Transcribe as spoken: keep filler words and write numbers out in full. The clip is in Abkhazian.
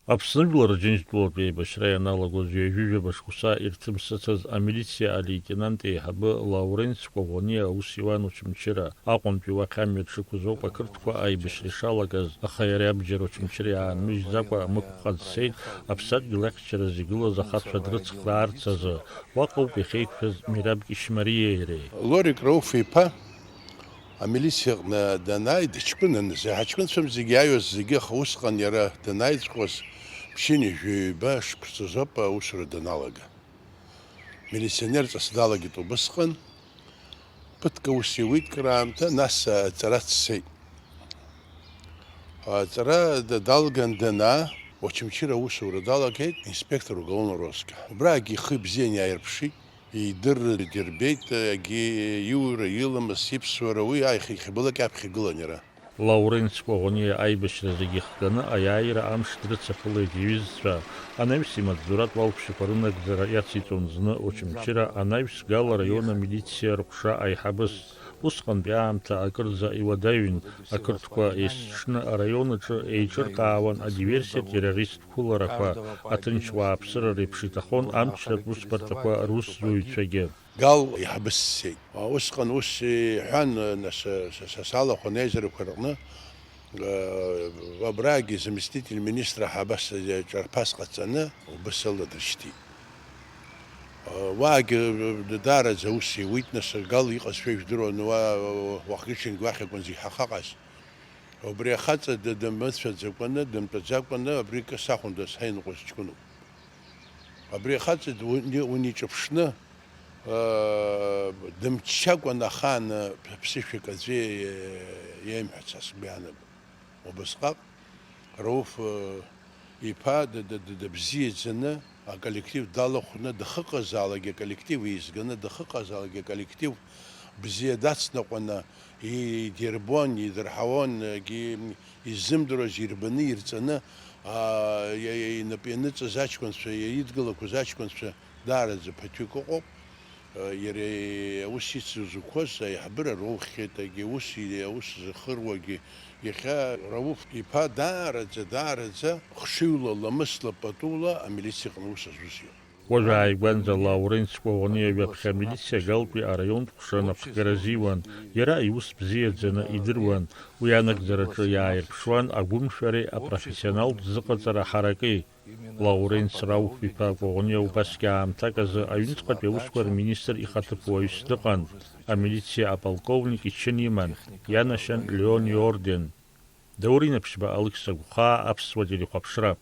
Аԥсны жәлар Рџьынџьтәылатә еибашьра ианалагоз ҩажәижәаба шықәса ирҭымсыцыз амилициа алеитенант еиҳабы Лауренс Коӷониа аус иуан Очамчыра Аҟәантәи уахь амҩа дшықәыз ауп ақырҭқәа аибашьра ишалагаз, аха иара абџьар Очамчыра иаанмыжьӡакәа амықәҟа дцеит, аԥсадгьыл ахьчаразы игылаз ахацәа дрыцхраарц азы. Уаҟа ауп иахьеиқәшәаз Мираб Кьышьмариеи иареи. Лорик Рауф-иԥа амилициаҟны данааи, дыҷкәынан, ҳаҷкәынцәам зегьы иааиуаз зегьы, аха усҟан иара данааиҵәҟьоз ԥшьынҩажәи ҩба шықәса рзоуп аусура даналага. Милиционерҵас далагеит убысҟан. Ԥыҭк аус иуит краамҭа, нас аҵара дцеит. Аҵара да-, далган данаа, Очамчыра аусура далагеит, инспектор уголовного розыска. Убраагьы ихы бзиан иааирԥшит, идырра дирбеит, егьи иура, иламыс, иԥсуара, уи аихихьабалак аԥхьа игылан иара. Лауренс Коӷониа аибашьра зегьы ихганы аиааира амш дрыцаԥылеит иҩызцәа. Анаҩс имаҵзуратә уалԥшьақәа рынагӡара иациҵон зны Очамчыра анаҩс Гал араион амилициа рҟәша аиҳабыс. Усҟантәи аамҭа акырӡа иуадаҩын, ақырҭқәа есыҽны араион аҿы еиҿыркаауан адиверсиа-террористтә қәыларақәа, аҭынч уааԥсыра реиԥш иҭахон амчратә усбарҭақәа русзуҩцәагьы. Гал иҳабысцеит. Усҟан ус иҳәан, нас, са, са салахәын аизарақәа рҟны, э, абрагьы заместитель министра ҳәа абас ҿарԥас ҟаҵаны, убас ала дыршьҭит. Э, уаагьы, э, даараӡа аус иуит, нас Гал иҟазшәа ижәдыруан, уа, уахгьы-ҽынгьы уахь акәын зегь ҳахаҟаз. Убри ахаҵа д-, дымыцәаӡакәаны, дымтәаӡакәаны, абри кы сахәындаз ҳаинҟәыз ҷкәыноуп. Абри ахаҵа д-, уни-, униҿыԥшны, аа, дымччакәан ахаан ԥсышәак аӡәы иеимҳәац сгәы иаанагон. Убасҟак Рауф, э, иԥа д-, д-, д-, дыбзиаӡаны аколлектив далахәны, дахыҟазаалакгьы аколлектив еизганы, дахыҟазаалакгьы аколлектив бзиа дацныҟәаны, и-, идирбон, идырҳауан, егьи изымдыруаз ирбаны, ирҵаны, аа, иа-, иа-, инапы ианыҵаз аҷкәынцәа, иа-, идгылақәаз аҷкәынцәа даараӡа ԥыҭҩык ыҟоуп. Иара аус ицызқәаз аиҳабыра роухьеит, егьи ус, аус зыхыруагьы. Иахьа Рауф иԥа даараӡа, даараӡа хшыҩла, ламысла, патула амилициаҟны аус азус иҟоуп. Уажә ааигәанӡа Лауренс Коӷониа ҩаԥхьа амилициа Галтәи араионтә ҟәша анапхгара азиуан. Иара иус бзиаӡаны идыруан. Уи анагӡараҿы иааирԥшуан агәымшәареи апрофессионалтә зыҟаҵара ҳараки. Лауренс Рауф-иԥа Коӷониа убасгьы аамҭак азы аҩныҵҟатәи аусқәа рминистр ихаҭыԥуаҩыс дыҟан, амилициа аполковник ичын иман, ианашьан Леон иорден. Даур Инаԥшьба, Алықьса Гәхаа, Аԥсуа телехәаԥшра.